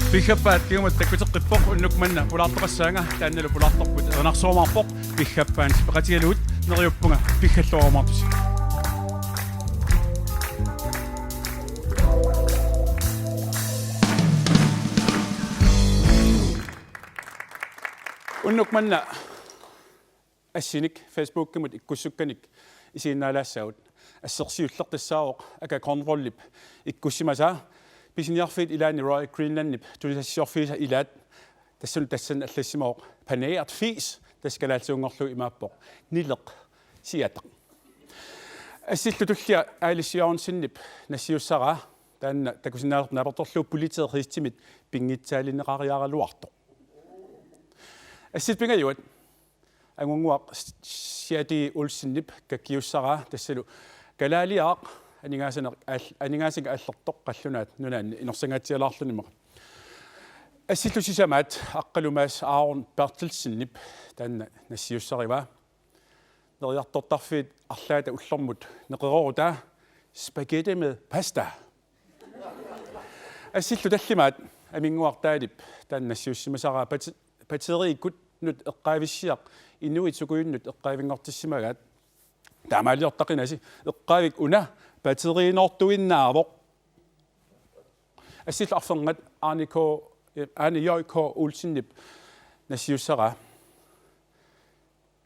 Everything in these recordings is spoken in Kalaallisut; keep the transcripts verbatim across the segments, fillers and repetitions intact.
Piffappaat kingumut takkuteqqippoq, unnuk manna pulaartoqassaanga, taannalu pulaartorput erinarsorumaarpoq. Piffappaanut peqatigalugit neriuppunga piggalluarumaartusi. Unnuk manna assinik Facebookimut ikkussukkanik isiginnaalaassaagut. Assersuulleq tassaavoq Aka Kornvoldip ikkussimasaa pisiniarfiit ilaanni Royal Greenlandip tunisassiorfiisa ilaat. Tassalu tassani allassimavoq Paneret Fis, tassa kalaallisuunngorlugu imaappoq: Nileq siataq. Assillu tullia Alice Jørgensenip nassiussaraa, taanna takusinnaalerpoq naapertorlugu politeeq Riistimit pinngitsaalineqariaraluartoq. Assillu pingajuat Angunnguaq Sjati Olsenip kakkiussaraa, tassalu kalaaliaraq aningaasaneq aal-, aningaasanik aallertoq qallunaat nunaanni inersangaatsialaarluni immaqa. Assillu sisamaat Aqqalu Mads Aaron Berthelsenip taanna nassiussarivaa: Neriartortarfiit arlaata ullormut neqeroorutaa: Spaghetti med pasta. Assillu tallimaat Aminnguaq Dahlip taanna nassiussimasaraa: Bat-, batteriikkunnut eqqaavissiaq inuit sukujunnut eqqaavinngortissimagaat. Taamaaliortaqinasi, eqqaavik una batteriinoortuinnaavoq. Assillu arfernat Arne K, eh, Arne J K Olsenip nassiussaraa: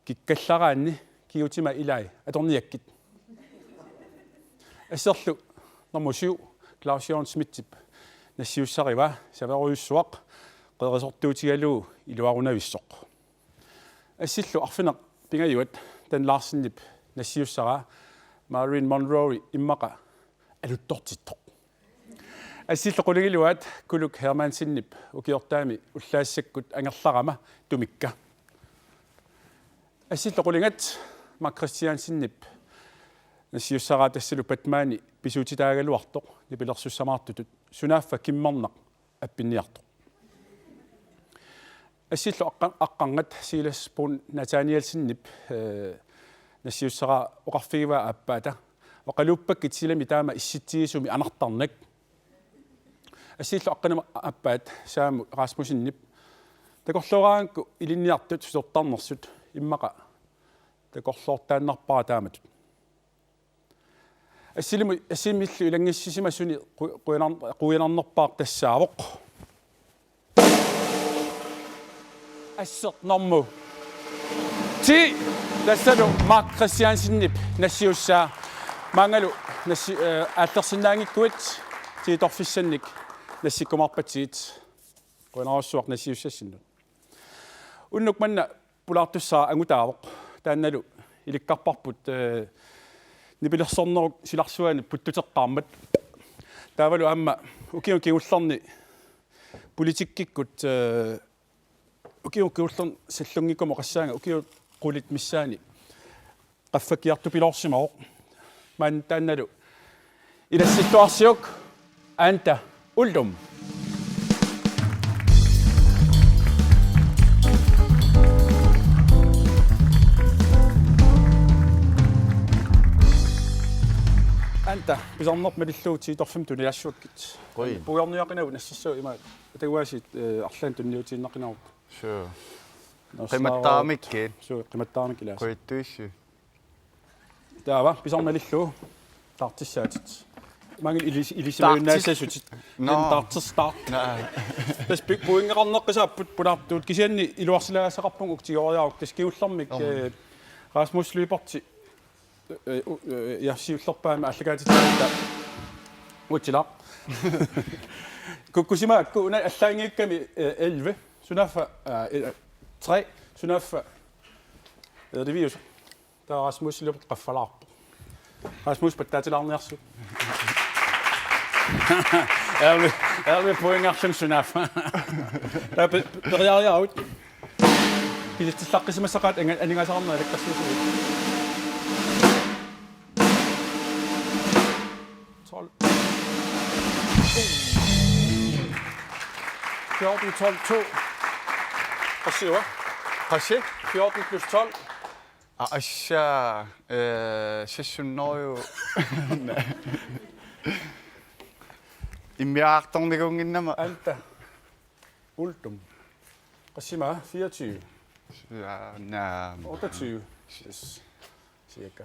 Kikkallaraanni kigutima ilai atorniakkit. Asserlu nummer syv, Claus Jørgen Schmidtip nassiussarivaa: Saverujussuaq qerisortuutigalugu iluarunavissoq. Assillu arfineq-pingajuat Dan Larsenip nassiussaraa: Marilyn Monroe immaqa aluttortittoq. Assillu qulingiluaat Kuluk Hermansenip ukiortaami ullaassakkut angerlarama tumikka. Assillu qulingat Mark Christiansenip nassiussaraa: Tassalu Batmani pisuutitaagaluartoq nipilersussamaartutut, sunaaffa kimmernaq appinniartoq. Assillu aqqa-, aqqarngat Silas Brun Nathanielsenip, eh, nassiussaraa: Oqarfigivaa aappaata: Oqaluuppakkit silami taama issitsigisumi anartarnak. Assillu aqqaneq-, aappaat Saamut Rasmussenip: Takorlooraangakku ilinniartut sutortarnersut, immaqa takorloortaannarpara taamatut. Assilimi-, assimillu ilanngussisimasuni qu-, qujanar-, qujanarnerpaaq tassaavoq asseq normu ti, tassalu Mark Christiansenip nassiussaa. Maanngalu nassi-, eh, aallersinnaanngikkuit tiitorfissannik nassikkumaarpatsigit. Qujanarsuaq nassiussassinnut. Unnuk manna pulaartussaq angutaavoq. Taannalu ilikkarparput, eh, nipilersornerup silarsuani puttuteqqaarmat. Taavalu aamma ukiuni kingullerni politikkikkut, eh, ukiuni kingullerni sallunngikkumut oqassaanga ukiut qulit missaanni qaffakkiartupiloorsimavoq. Maanna taannalu ilassilluarsiuk Anda Ullum. Anda, pisarnermik malillugu tiitorfimmi tunilaassuakkit. Qujan. Puiorniaqinagu nassassagut imaat. Ataguaasiit, eh, arlaannik tunniutiinnaqinagu. Suu. Qimattaaramikkit. Suu, qimattaaramikkit ilaasa. Quittuissi. Taava, pisarnermik malillugu taartissaatit. Maanngilaq ilis-, ilisimajunnaassaasutit. Taartis-, no. Taartis-, taart-. Naa. Tassa pi-, pointeqarneqqisaapput pulaartuut, kisianni iluarsilaassaqarpunga uku tigoriaruk. Tassa kingullermik, om, eh, Rasmus Lyberth, eh, u-, eh, ja, siullerpaamik aallakaatitaata. Utsilaaq. Kukkusimaakku una allaanngikkami, eh, elleve. Sunaaffa, eh, eh, tre. Sunaaffa, eh, Livius. Taava Rasmus Lyberth qaffalaarpoq. Rasmus, pattaatilaarniarsiuk. Elleve, elleve pointerluni sunaaffa. Taava pe-, pe-, periariaruit. Pilatsilaaqqisimassaqaat anga-, aningaasaqarneq nalakkersuisugut. Tolv. Fjorten, tolv, to. Qassi? Qassi? Fjorten plus tolv. Aa, assa, eh, seks hundrede. Immiartornikuunnginnama. Anda. Uldum. Qassima, fireogtyve. Ja, nej. Otteogtyve. Yes. Cirka.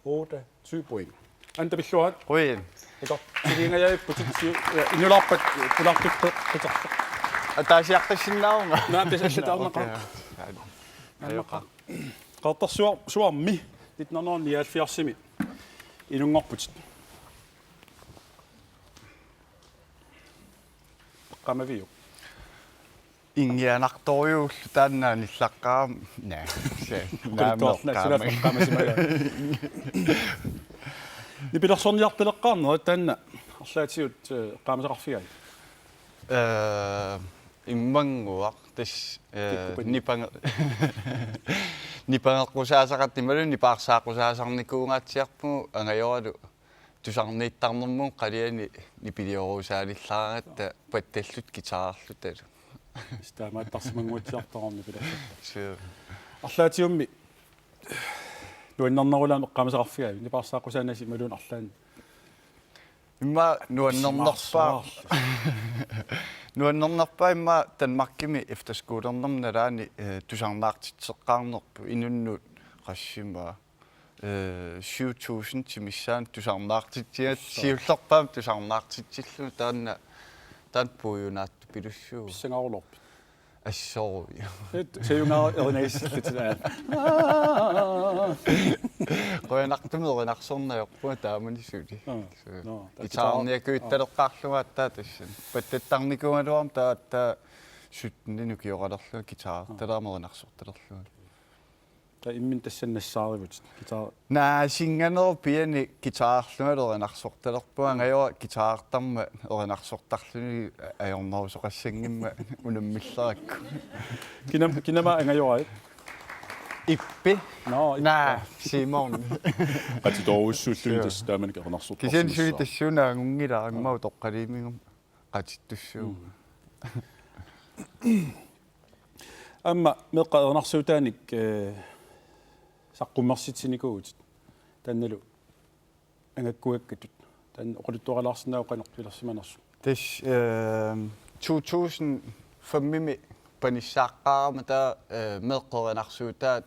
Otteogtyve point. Anda pilluarit. Qujan. Eko. Silingajaipputit siu. Ja, inularpat pulaartut qiterlu. Ataasiaqqissinnaavunga. Naa, tassa taama Okay. qaa. Naammaqa. Qeqertarsuarmi nitten hundrede nioghalvfjerdsimi inunngorputit. Qamaviuk. Ingianartorujuullu taanna nillaqqaam. Nej. Se. Qulittuarna sulaffaq qamasimaga. Nipilersorniartaleqqaarnerit taanna arlaatigut, eh, eqqaamasaqarfigai. Eh, immannguaq tassa eh, Kikkupani. Nipange- Nipangeqqusaasaqartut imaluunniit nipaarsaaqqusaasarnikuungaatsiarpugut angajoralu tusarniittarnermut qaliani nipiliorusaalillaratta pattalluta guitarerlutalu. Taamaattarsimannguatsiartorami pilersorta. Suu. Arlaatigummi nuannernerulaamik eqqaamasaqarfigai, nipaarsaaqqusaanasi imaluunniit arlaanni. Immaqa nuannernerpaaq. Nuannernerpaaq immaqa Danmarkimi efterskolernermi nalaani eh, tusarnaartitseqqaarnerput inunnut qassima eh, syv tusind timissaani tusarnaartitsigatta siullerpaamik tusarnaartitsillunga taanna taanna puiunaattupilussuuvoq. Pissangaruloorpit. Assorui. Et, sajungaara erinagissillutilaat. Qujanartumik erinarsorneq ajorpunga taamani suli. Aa, Suu. nå, taava Guitarerniakujuttalertarlunga aatsaat tassani. Pattattarnikuugaluarama taava aatsaat syttenini ukioqalerlunga guitarertalaarama erinarsortalerlunga. Taava imminut tassani nassaarivutit. Guitar. Naasinganerup piani guitarerlungalu erinarsortalerpunga angajora guitarertarmat erinarsortarluni ajornerusoqassanngimmat unammillerakku. Kinam-, kinama angajorai? Ippi. Nå, Ippi. Naa, Simon. Qatitoorujussuulluni Suu. Tassa taamani erinarsortarsimassaaq. Kisianni suli tassuuna angunngilaq immaqa utoqqaliimiguma qatittussuuvoq. Aamma meeqqat erinarsuutaanik, eh, saqqummersitsinikuuvutit. Taannalu angakkugakkatut. Taanna oqaluttuarilaarsinnaavoq qanoq pilersimanersoq. Tassa eh, to tusind fem-imi panissaaqqaarama taava eh, meeqqat erinarsuutaat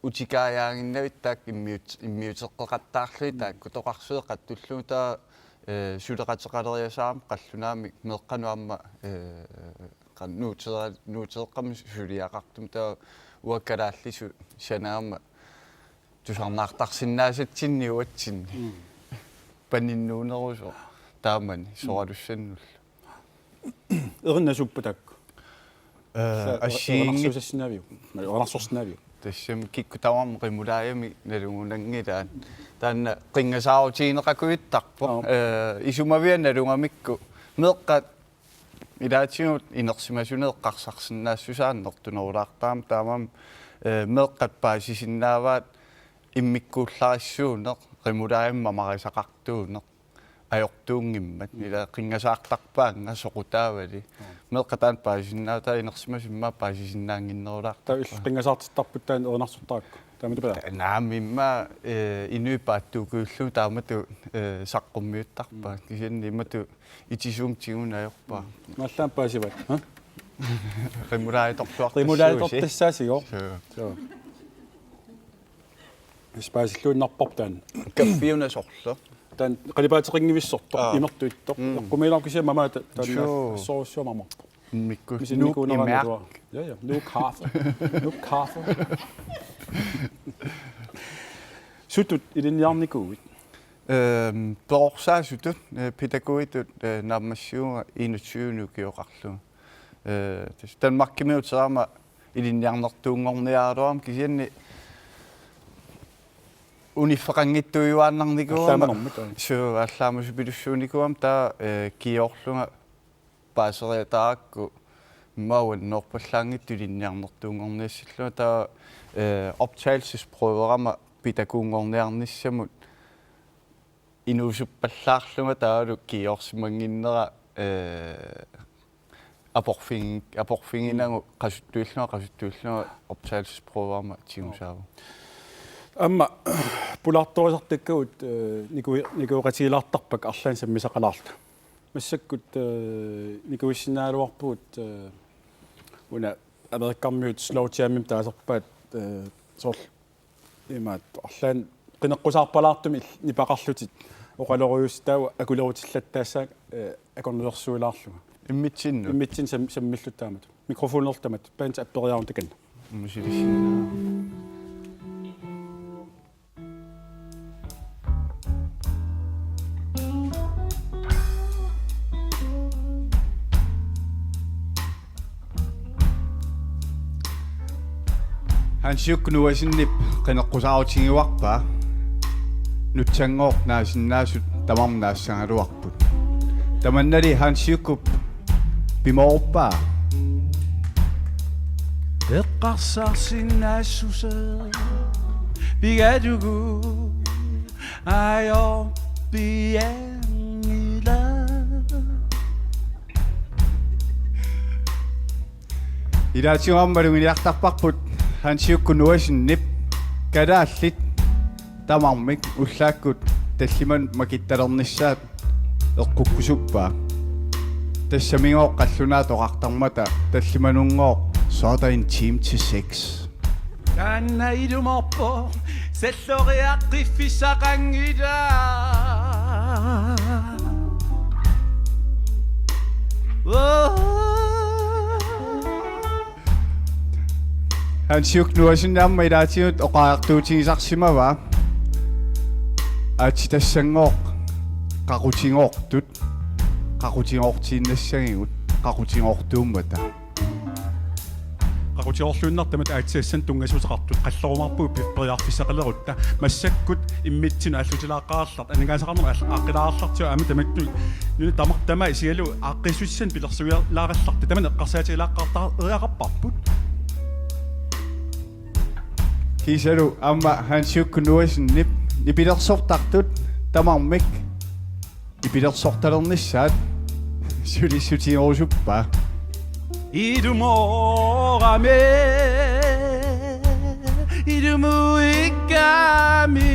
utikaajaannginnavit taakku immiut-, immiuteqqeqattaarlugit taakku toqarsueqattullugu taava eh, suleqateqaleriasaarama qallunaamik meeqqanut aamma eh, qan-, nuutera-, nuutereqqamik suliaqartumik taava uanga kalaallisut sanaama tusarnaartarsinnaasatsinni uatsinni. Paninnuunerusoq taamani soralussannullu. Erinasuuppat taakku? Eh, assigiinngit- Erinarsuusassinnaaviuk? Erinarsorsinnaaviuk? Tassami kikkut tamarmik qimulaajamik nalugunanngilaat. Taanna qinngasaarutigineqakujuttarpoq. Aap. Eh, isumavia nalugamikku meeqqat ilaatigut inersimasunik eqqarsarsinnaassusaannik nertunerulaartarami taamaammat eh, meeqqat paasisinnaavaat immikkuullarissuuneq, qimulaajamik mamarisaqartuuneq ajortuunngimmat. Ila qinngasaartarpaannga soqutaavali. Meeqqat taanna paasisinnaavaat taava inersimasut immaqa paasisinnaannginnerulaartarput. Taava illit qinngasaartittarput taanna erinarsortarakku. Taamatupajaaq. Naamik immaqa eh, inuit paatsuukujullugu taamatut eh, saqqummiuttarpaat. Kisianni imatut itisuumik tiguneq ajorpara. Naallaat paasivat, ha? Qimulaatorluartassuusi. Qimulaatortassaasigo. Suu. Suu. Tassa paasilluinnarparput taanna. Kaffiuna sorlu. Taanna qalipaateqanngivissortoq, aa, imertuittoq. Mm. Eqqumiilaarpoq kisianni mamaata taanna. Suu. Assorujussuaq mamarpoq. Mikku. Misinnikuunerani imeaq. Tuaa. Ja, ja. Nuuk kaffe. Nuuk kaffe. Sutut ilinniarnikuuit? Ehm, perorsaasutut, eh, pædagogitut, eh, naammassivunga enogtyve ukioqarlunga. Eh, tassa Danmarkimiuterama ilinniarnertuunngorniaraluarama kisianni uniffeqanngitsuujuaannarnikuugama. Allaammanermut, aa. Suu, allaamasupilussuunikuugama taava, eh, kioorlunga paaseriataarakku immaqa uannoorpallaanngitsoq ilinniarnertuunngorniassallunga taava, eh, optagelsesprøverama pædagogunngorniarnissamut inuusuppallaarlunga taavalu kioorsimannginnera, eh, aporfin-, aporfiginagu qasuttuillunga, qasuttuillunga optagelsesprøverama tigusaavoq. Aamma pulaartorisartakkagut, eh, niku-, nikueqatigilaartarpakka arlaannik sammisaqalaarluta. Massakkut, eh, nikuissinnaagaluarpugut, eh, una Amerikkarmiut slow jamimik taasarpaat, eh, soorlu imaat arlaannik qineqqusaarpalaartumik nipeqarlutit oqalorujussuit taava akulerutillattaassaaq, eh, akornusersuilaarlunga. Immitsinnut. Immitsinnut sam-, sammillutit taamatut. Mikrofonerlu tamatta. Bandet apperiaruk takanna. Musilissinna. Hans Juuk Noahsenip qineqqusaarutigiuarpaa. Nutsanngoq naasinnaasut tamarmik naassagaluarput. Tamannali Hans Juukup pimooruppaa. Eqqarsarsinnaassuseq pigalugu ajorpianngilaq. Ilaatigut aamma maluginiartarparput Hans Juuk Noahsenip kalaallit tamarmik ullaakkut tallimanut makittalernissaat eqqukkusuppaa. Tassamigooq qallunaat oqartarmata tallimanunngooq så er der en time til sex. Taanna ilumoorpoq, salloriaqqiffissaqanngilaq. Oh. Hans Juuk Noahsen aamma ilaatigut oqariartuutigisarsimavaa. Aatsitassanngoq qaqutigoortut, qaqutigoortiinnassagigut, qaqutigoortuummata. Qaqutigoorluinnartumik aatsitassannik tunngasuuteqartut qallerumaarpugut pi-, periarfissaqalerutta. Massakkut immitsinnut aallutilaaqqaarallartoq, aningaasaqarnermut aal-, aaqqilaarallartigu aamma tamatta nunat tamarmik tamaasa isigalugu aaqqissutissanik pilersuilaarallartoq. Tamanna eqqarsaatigilaaqqaartariaqarparput. Kiisalu aamma Hans Juuk Noahsenip nipilersortartut tamarmik nipilersortalernissaat sulissutigerusuppaa. Ilumoorami, ilumuikkami.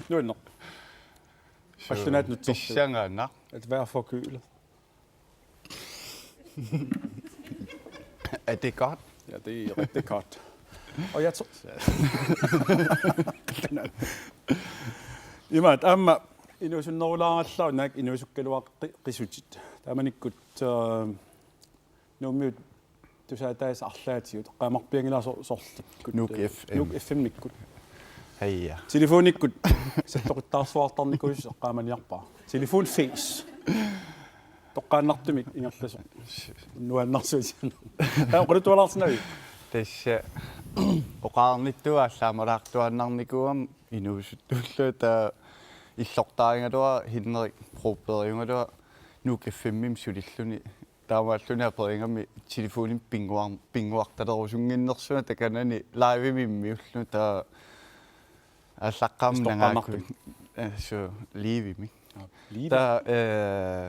Nuanneq. Suu, qallunaat nutserlugu. Pissangaaneq. At være forkølet. Er det godt? Ja, det er rigtig godt. Og jeg tror, imaat aamma inuusunnerulaarallaruk, naak inuusukkaluaqi-, qisutit. Taamanikkut, øh, Nuummiut tusaataasa arlaatigut eqqaamarpianngilara sor-, sorlikkut. Nuuk F M. Nuuk F M-ikkut. Hej. Telefonikkut salloqittaarsuartarnikuusoq eqqaamaniarpara. Telefonfis. Toqqaannartumik ingerlasoq. Nuannersuusiana. Taa oqaluttualaarsinnaavit? Tassa oqarnittut allaamalaartuaannarnikuugama inuusuttullu, taa illortarigaluara Henrik Brobergiugaluaq Nuuk F M-imi sulilluni. Taamaalluni aperigami telefonimi pinnguar-, pinnguartalerusunnginnersunga takanani live-imi immiullunga, taa aallaqqaammut nangaakkut. Toqqaannartumik. Eh, suu, live-imi. Aa, live. Taa, eh,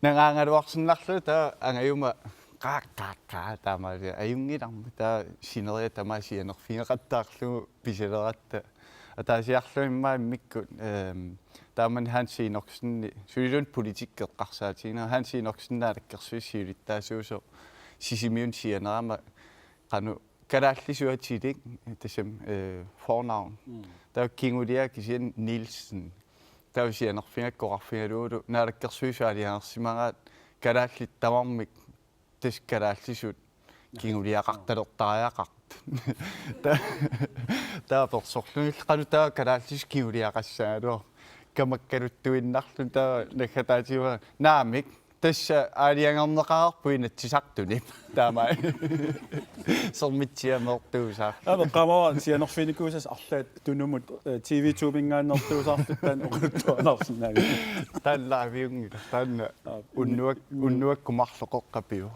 nangaagaluarsinnarlugu taa angajuma qaa, qaa, qaa, taamaali ajunngilarmi, taa sineriak tamaat sianerfigeqattaarlugu pisaleratta. Ataasiarlugu immaqa immikkut, ehm, taamani Hans Enoksen, suliluunniit politikki eqqarsaatiginera, Hans Enoksen naalakkersuisut siulittaasuusoq Sisimiuni sianerama qanoq kalaallisut atilik, tassami, eh, fornavn. Mm. Taava kingulia kisianni Nielsen. Taava sianerfigakku oqarfigalugulu naalakkersuisut aalajangersimagaat kalaallit tamarmik tassa kalaallisut kinguliaqartalertariaqartut. Ta-, taava persorlugillu qanoq taava kalaallisut kinguliaqassagaluarput. Kamakkaluttuinnarluni taava naggataatigut naamik. Tassa aalajangerneqareerpoq Inatsisartunip. Taama. Sermitsiameertuusaarluni. Aamma eqqaamavara sianerfiginikuusassat arlaat Tunumut, eh, T V to-minngaanneertuusaarlutik taanna oqaluttualaarsinnaavit? Taanna aviunngilaq, taanna. Aa, unnuak-, mm, unnuakkut marloqeqqapiuk.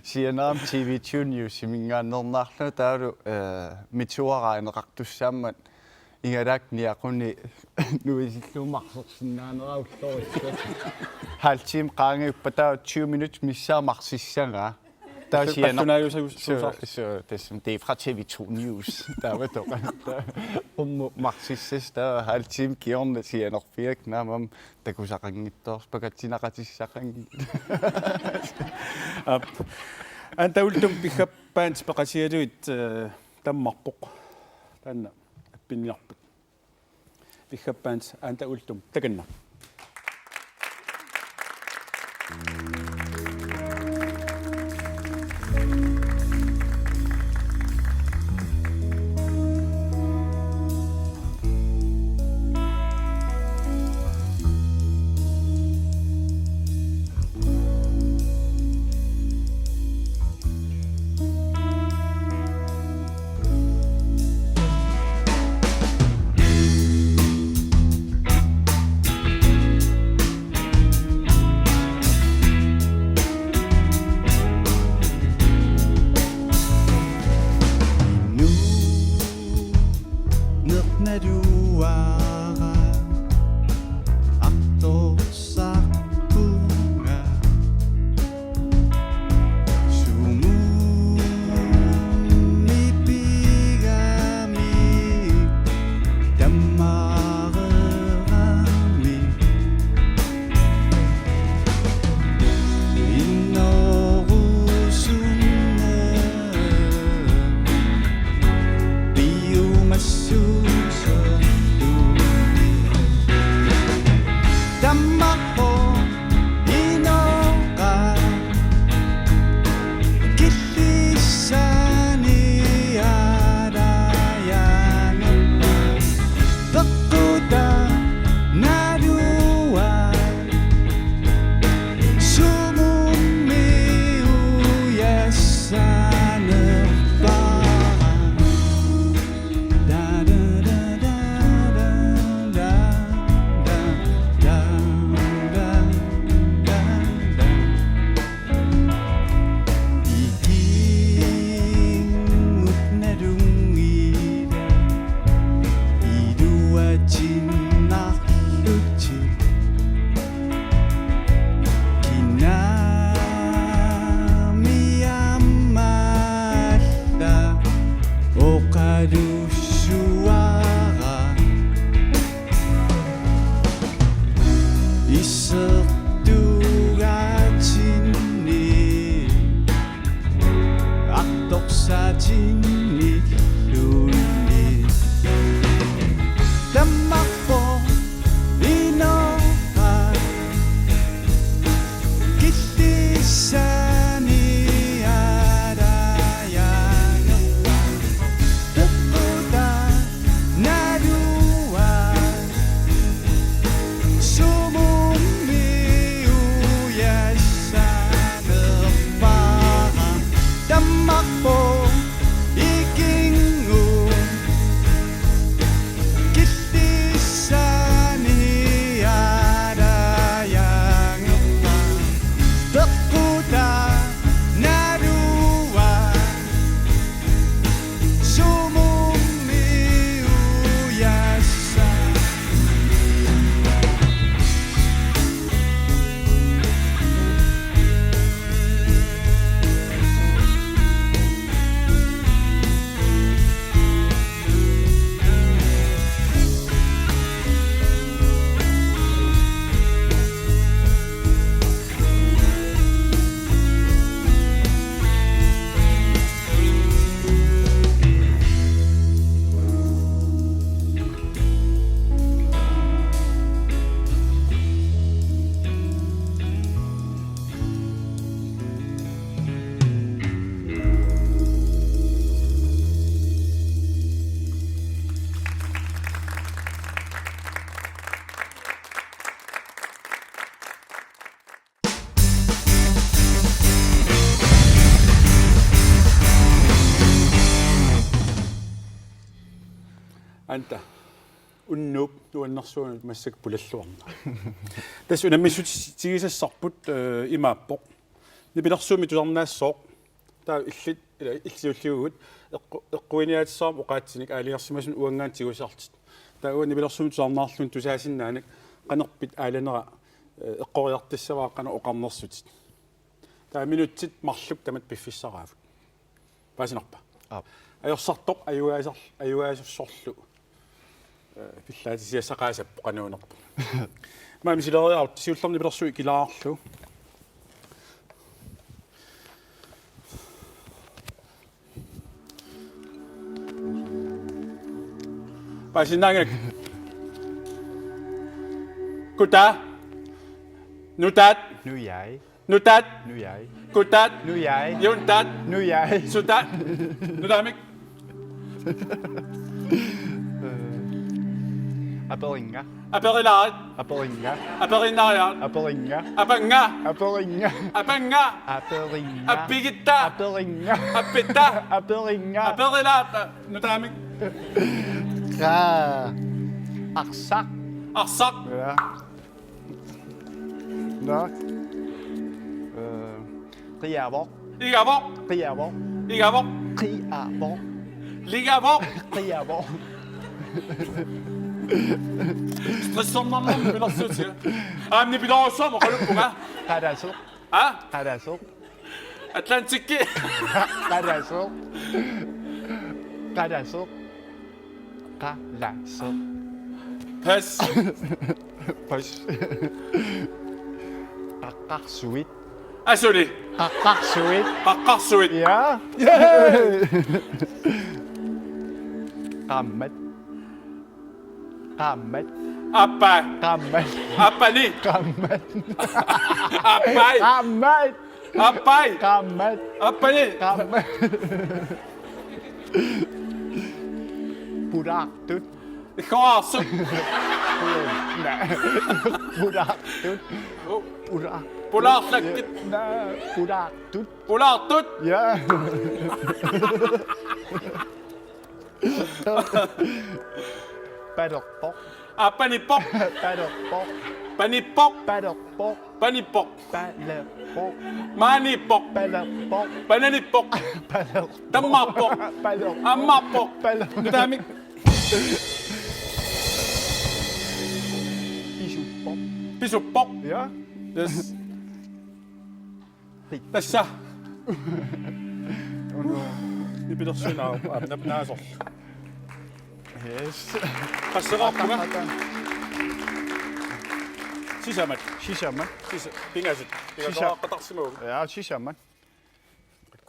Sianerami T V to Newsiminngaanneernaarlunga taavalu, eh, meteorineqartussaammat Igalak niaquni nuisillugu marsersinnaanera ullorissat. Halv time qaangiuppat taava tyve minut missaa marsissagaa. Taava sianer-, Passunaajusagus-, su-, suusarlu. Su-, tassami, det er fra T V to News. Taava toqa. Taava qummut marsissas taava halv time kingorna sianerfigaakka naamam takusaqanngitsoorpoq pakatsinaqatissaqanngit. Aap. Anda Uldum Piggap Band peqatigalugit, eh, tammarpoq. Taanna appinniarpat. Piggap Band Anda Uldum, takanna. Nuanneruara artorsarpunga. Sumummi pigami tammarerami. Innorusunneq piumassuseq. Tammarpoq inoqa killissani aalajangerpara. Peqqutaa naluara sumummi ujassanerpara. Ikimmut nalunngilaq iluatsinnarlutik. Kinami aamma alla oqalussuara. Isertugaatsinni artorsaatinniluunniit. Tammarpoq inoqa killissani aalajangerpara. Peqqutaa naluara sumummi ujassanerpara. Tammarpoq ikinnguaq killissani aalajangerpara. Peqqutaa naluara sumummi ujassaa. Anda, unnuup nuannersuanut massakkut pulalluarna. Tassa unammissutigisassarput, eh, imaappoq. Nipilersuummi tusarnaassooq, Taava illit, ila, illit siulliuvugut eqqu-, eqquiniaatissavarput oqaatsinik aalajangersimasunut uanngaanniit tigusisarlutit. Taava uani nipilersuut tusarnaarlugit tusaasinnaaneq qanerpit aalanera, eh, eqqoriartussavara qanoq oqarnersutit. Taava minutsit marluk tamatta piffissaqaavut. Paasinarpa? Aap. Ajorsartoq ajugaasar-, ajugaassorlu. Eh, pillaatisiassaqaasappoq qanuunerpoq. Maani sileriarutta siullerni nipilersuut ikilaarlugu. Paasinnaanngilakka. Kutaa. Nutaat. Nujai. Nutaat. Nujai. Kutaat. Nujai. Juntaat. Nujai. Sutaat. Nutaamik. Aperinga. Aperilaarit. Aperinga. Aperinnariarit. Aperinga. Apannga. Aperinga. Apannga. Aperinga. Appigitta. Aperinga. Appitta. Aperinga. Aperilaat. Nutaamik. Qa. Arsaq. Arsaq. Ja. Nå. Øh, Qiavoq. Igavoq. Qiavoq. Igavoq. Qiavoq. Ligavoq. Qiavoq. Stressernarnermi pilersuutia. Aamma nipilersuarmik oqaluppunga. Qalasoq. Ha? Qalasoq. Atlantikki. Qalasoq. Qalasoq. Qalasoq. Pas. Pas. Qaqqarsuit. Asuli. Qaqqarsuit. Qaqqarsuit. Ja. Yay! Qaammat. Qaammat. Aappaa. Qaammat. Aappani. Qaammat. Aappai. Qaammat. Aappai. Qaammat. Aappani. Qaammat. Pulaartut. Iggoraarsuk. Naa. Pulaartut. Pulaar-, pulaarlakkit. Naa, pulaartut. Pulaartut. Ja. Palerpoq. Aa, panippoq. Palerpoq. Panippoq. Palerpoq. Panippoq. Palerpoq. Maanippoq. Palerpoq. Pananippoq. Palerpoq. Tammaappoq. Palerpoq. Ammaappoq. Palerpoq. Nutaamik. Pisuppoq. Pisuppoq. Ja. Yes. Tassa. Nipilersuut aamma naasorlu. Yes. Qasseqarpunga. Sisamat. Sisamat. Sisa-, pingasut. Sisa-, pingasoqaqqatarsimavunga. Ja, sisamat.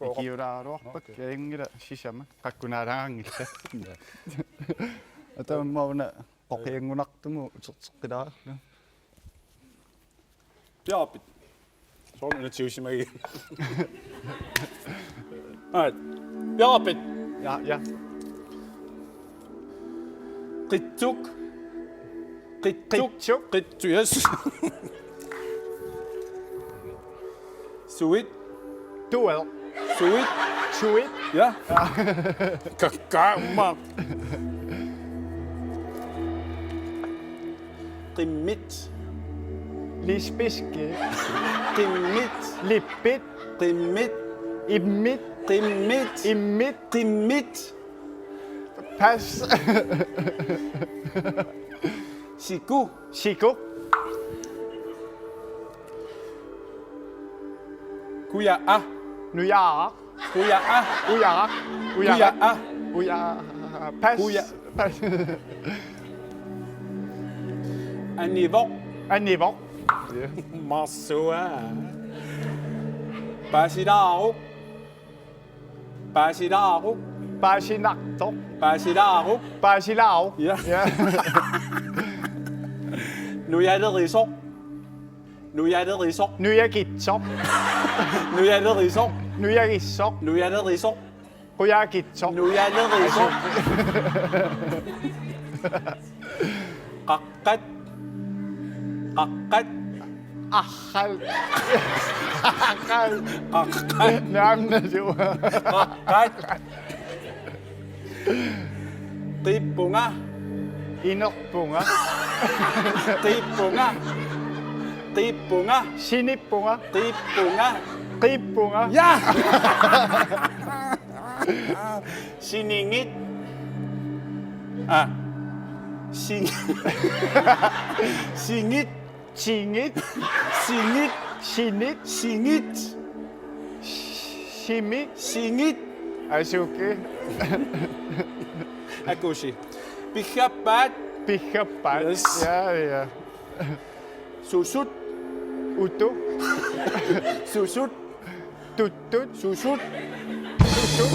Ikiulaaruarpakka. Okay. Inngila sisamat. Qakkunaalagaanngillat. Ataamma una qoqianngunartumut uterteqqilaarlugu. Piareerpit. Soorlu una tigusimagiga. Aat. Piareerpit. Ja, ja. Qitsuk. Qitsuk. Qitsuk. Qitsu-, yes. Suit. Tueq. Suit. Suit. Ja. Ja. Kakkaamma. Qimmit. Lispiski. Qimmit. Lippit. Qimmit. Immit. Qimmit. Immit. Qimmit. Pas. Siku. Siku. Kujaa. Nujaaraq. Kujaa. Ujaaq. Ujaaq. Kujaa. Ujaaq. Pas. Kujaa. Pas. Anivoq. Anivoq. Marsua. Paasilaaruk. Paasilaaruk. Paasinartoq. Paasilaaruk. Paasilaaruk. Ja. Ja. Nujalerisoq. Nujalerisoq. Nujakitsoq. Nujalerisoq. Nujagissoq. Nujalerisoq. Qujaakitsoq. Nujalerisoq. Qaqqat. Qaqqat. Arral. Arral. Qaqqat. Naamnalu. Qaqqat. Qiippunga. Inerpunga. Qiippunga. Qiippunga. Sinippunga. Qiippunga. Qiippunga. Ja! Siningit. Ah. Sin-, singit. Singit. Singit. Sinit. Singit. Simi. Singit. Asuki. Akusi. Piggappaat. Piggappaat. Yes. Ja, ja. Susut. Utu. Susut. Tuttut. Susut. Susut.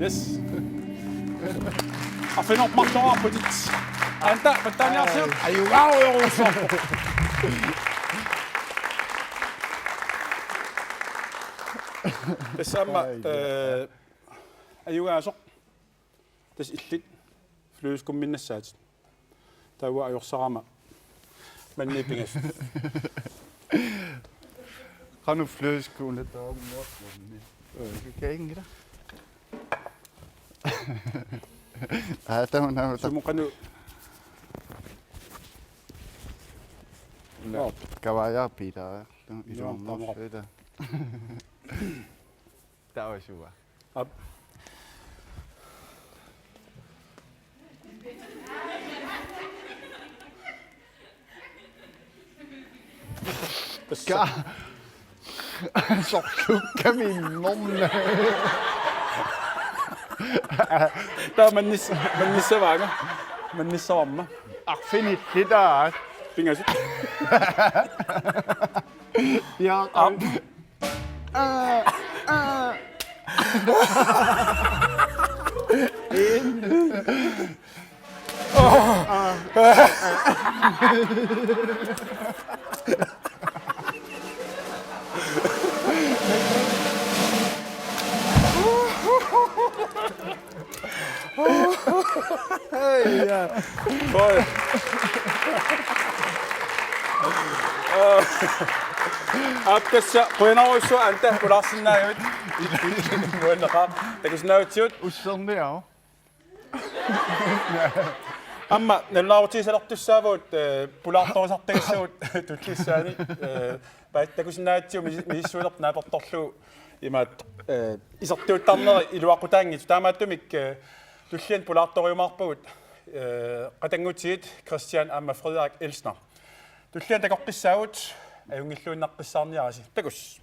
Yes. Arfineq-marloraarputit. Anta, pattaaniarsiuk. Ajugaarujorujussuarpoq. Tassa aamma, eh, ajugaasoq. Tassa illit flødeskumminnassaatit. Taava ajorsarama. Manni pingas. Qanoq flødeskuuna taava muarpunni. Kaingira. Aa, taama, taama, taama. Sumut qanoq. Kavaja pita. Taama, taama. Iluamut. Taava sua. Aap. Ka-, sorlukkamik norna. Taava mannis-, mannissavaanga. Mannissavarma. Arfinillit taava. Pingasut. Ja. Aap. Hej, ja. Aa. Aap, tassa qujanarujussuaq Anta pulaarsinnaagavit. Nuanneqaaq. Takusinnaavitsigut. Usserniaq. Aamma nalunaarutigisalertussaavugut, eh, pulaartorisartagassagut tullissaani, eh, pa-, takusinnaavitsigut misi-, misissuilerput naapertorlugu imaattoq, eh, isertuuttarneri iluaqutaanngitsut. Taamaattumik, eh, tulliani pulaartoriumaarpagut, eh, qatanngutigiit Christian aamma Frederik Elsner. Tulliani takoqqissaagut, ajunngilluinnaqqissaarniarisi. Takuss.